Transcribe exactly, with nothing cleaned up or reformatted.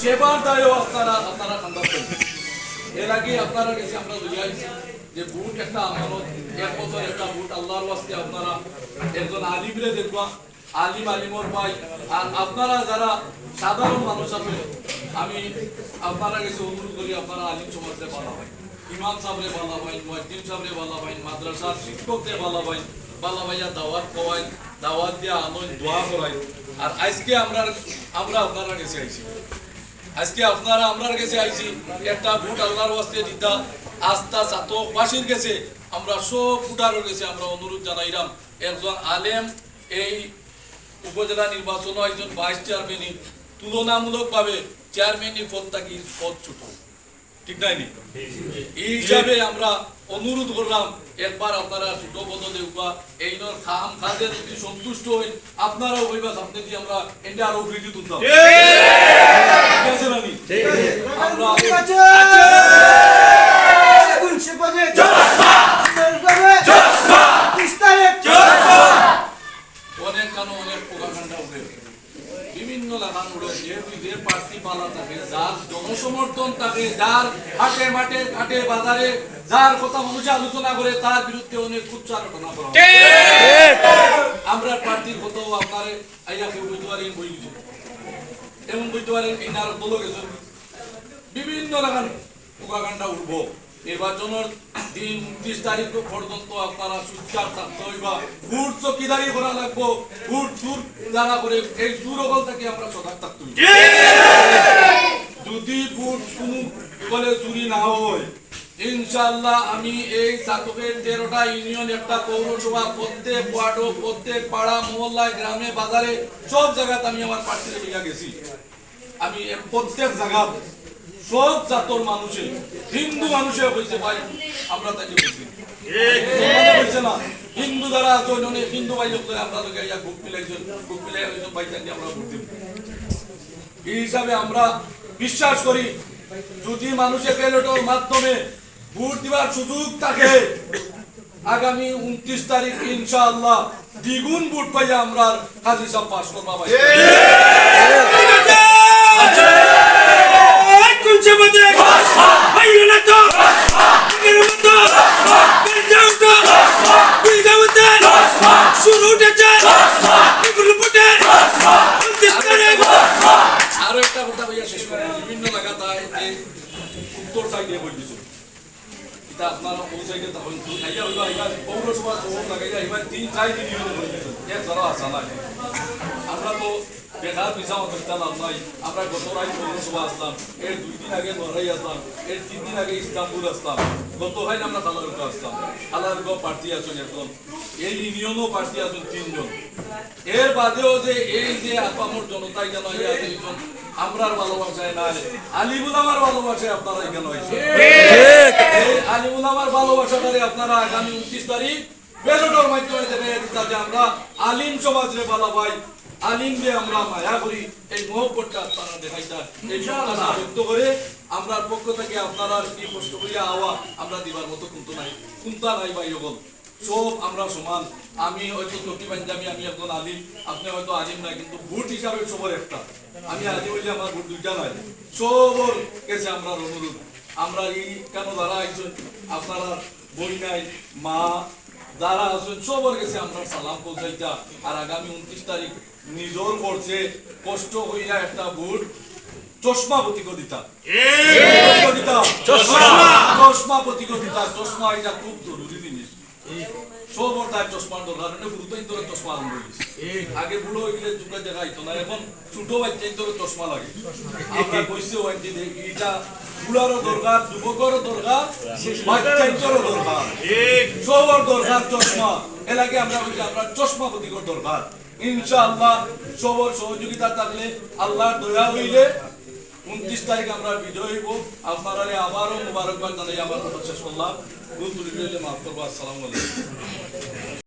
সেবার দায়ও আপনারা, আপনারা কান্দাত পাইন। এর আগে আপনারার গেছে আমরা লইয়া আইছি যে ভোট একটা আমানত, এক বছর একটা ভোট, আল্লাহর ওয়াস্তে আপনারা একজন আলিমরে দেখবা, আলিম আলিমর ভাই, আর আপনারা যারা সাধারণ মানুষ আছেন, আমি আপনারার গেছে অনুরোধ করি, আপনারা আলিম সমাজরে বালা পাইন, ইমাম সাবরে বালা পাইন, মুয়াজ্জিন সাবরে বালা পাইন, মাদ্রাসার শিক্ষকরে বালা পাইন, বালা পাইয়া দাওয়াত খাওয়াইন, দাওয়াত দিয়া আনইন, দোয়া করাইন। আর আজকে আমরা, আমরা আপনারার গেছে আইছি, আজকে আপনারা আমরার গেছে আইছি, একটা ভোট আল্লাহর ওয়াস্তে দিতা, আস্তা ছাতকবাসীর গেছে, আমরা সব ভোটারর গেছে আমরা অনুরোধ জানাইরাম, একজন আলেম এই উপজেলা নির্বাচনও একজন ভাইস চেয়ারম্যানই, তুলনামূলকভাবে চেয়ারম্যানই পদ থাকি পদ ছোট, ঠিক নায় নি? এই হিসাবে আমরা অনুরোধ করলাম, একবার আপনারা ছোট পদ দেউবা, এইনর কাম কাজে যদি সন্তুষ্ট হইন, আপনারাও কইবা, "সামনে দিয়ে আমরা এনরে আরো উপরেদি তুলতাম।" ঠিক আছে না নি? আমরা ঠিক আছে। এখন সে বাজে। জোরদার। জোরদার। বিশ তারিখ। জোরদার। অনেক কানো অনেক প্রোপাগান্ডা উঠে, বিভিন্ন লাখান উঠে, যে, যে প্রার্থী বালা থাকে, যার জনসমর্থন থাকে, যার হাটে মাঠে ঘাটে বাজারে যার কথা মানুষে আলোচনা করে, তার বিরুদ্ধে অনেক কুচ্চারটনা করা হয়। ঠিক। আমরা প্রার্থীর কথাও আপনারে আইয়া কেউ কইতে পারেন বই দিছে, এমন কইতে পারেন ইনার দলও গেছেন, বিভিন্ন লাখান প্রোপাগান্ডা উঠবো। নির্বাচনের দিন ঊনত্রিশ তারিখ পর্যন্ত আপনারা সুচ্চার থাকতে হইবা, ভোট চকিদারি করা লাগবো, ভোট চুর যারা করে, এই চুর অকল থাকি আমরা সজাগ থাকতে হইব। যদি ভোট কোনো দলে চুরি না হয়, ইনশাআল্লাহ আমি এই ছাতকের তেরোটা ইউনিয়ন, একটা পৌরসভা, প্রত্যেক ওয়ার্ডও, প্রত্যেক পাড়া মহল্লায়, গ্রামে বাজারে, সব জায়গাতে আমি আমার প্রার্থীরে লইয়া গেছি। আমি এ প্রত্যেক জায়গাত সব জাতর মানুষে, হিন্দু মানুষে কইছে, "ভাই, আমরা তাইলে বুঝি।" মুসলমানে কইছে না, হিন্দু যারা আছে, অনেক হিন্দু ভাই লোক আমরা লোকে ইয়া বুক মিলাইছেন, বুক মিলাই কইছেন, "ভাই, তাইলে আমরা ভোট দিব।" এই হিসাবে আমরা বিশ্বাস করি, যদি মানুষে ব্যালটর মাধ্যমে ভোট দিবার সুযোগ থাকে, আগামী ঊনত্রিশ তারিখ ইনশাআল্লাহ দ্বিগুণ ভোট পাইয়া আমরা কাজী সাহেব পাস করবা ভাই। আরো একটা কথা কইয়া শেষ করি, বিভিন্ন জায়গাত আয় যে উত্তর সাইডে বই দিছে। এটা আপনারা ওই সাইডে তখন আইয়া হইলো, আইয়া পৌরসভা শহর লাগাইয়া এবার তিন চার দিন ইউনিয়ন হয়ে গেছে, এক ধরো আসা নাই। আমরা তো বেকার মিছা মাততাম নাই। আমরা গত রাইত পৌরসভা আসলাম, এর দুই দিন আগে নড়াই আসলাম, এর তিন দিন আগে ইসলামপুর আসলাম, গত রাইত আমরা খালারুকা আসলাম। খালারুকা প্রার্থী আছেন একজন, এই ইউনিয়নও প্রার্থী আছেন তিনজন। এর বাদেও যে এই যে আপামর জনতা এখানে আইয়া আছে, একজন আমরার ভালোবাসায় নাই, আলিমুল আমার ভালোবাসায় আপনারা এখানে আইছেন। এই আলিমুল আমার ভালোবাসাটারে আপনারা আগামী ঊনত্রিশ তারিখ ব্যালটর মাধ্যমে দেখাইয়া দিতা যে আমরা আলিম সমাজরে ভালা পাই, আলিমরে আমরা মায়া করি, এই মহব্বতটা আপনারা দেখাইতা। এই প্রত্যাশা ব্যক্ত করে আমরার পক্ষ থেকে আপনারার কি কষ্ট করিয়া আওয়া আমরা দিবার মতো কুন্তা নাই, কুন্তা নাই ভাই অকল। সব আমরা সমান। আমি হয়তো টুপি পাঞ্জাবি, আমি একজন আলিম, আপনি হয়তো আলিম না, কিন্তু ভোট হিসাবে সবর একটা। আমি আলিম হইলে আমার ভোট দুইটা নাই। সবর গেছে আমরার অনুরোধ, আমরা এই কেন যারা আইছেন, আপনারা বই নাই, মা যারা আছেন, সবর গেছে আমরা সালাম পৌঁছাইতা। আর আগামী ঊনত্রিশ তারিখ নিজর করছে কষ্ট হইয়া একটা ভোট চশমা প্রতীক দিতা। প্রতীক দিতা। চশমা। চশমা প্রতীক দিতা। চশমা এটা খুব জরুরি জিনিস। সবর তাই চশমার দরকার, মানে গুরুত্ব ধরে চশমা আরম্ভ হয়েছে। আগে বুড়ো হয়ে গেলে চোখে দেখা হইতো না, এখন ছোট বাচ্চা ধরে চশমা লাগে। আমরা কইছে ওয়াইন যে এটা বুড়ারও দরকার, যুবকেরও দরকার, বাচ্চাইন্তরও দরকার, সবর দরকার চশমা। এর আগে আমরা কইছি আমরা চশমা প্রতীকর দরকার। ইনশাআল্লাহ সবর সহযোগিতা থাকলে, আল্লাহর দয়া হইলে ঊনত্রিশ তারিখ আমরা বিজয় হইব। আপনারারে আবারও মোবারকবাদ জানাই। আমার কথা শেষ করলাম, ভুল ত্রুটি হইলে মাফ করবো। আসসালামু আলাইকুম।